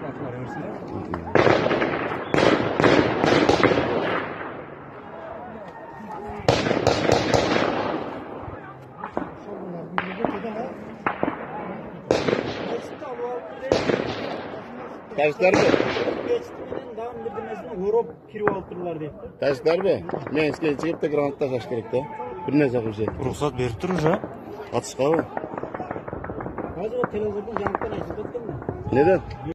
Атыла берсин да. Тажиктарбы? Мечити менен дагы бирдемесин ороп кирип алыптырлар дейт да. Тажиктарбы? Мен силерге чыгып да граната ташташ керек да. Бир нерсе кылып. Уруксат берип тур уже. Атышкабы? Азыр телевизордон жаңылыктан айтып өткөн да. Неден?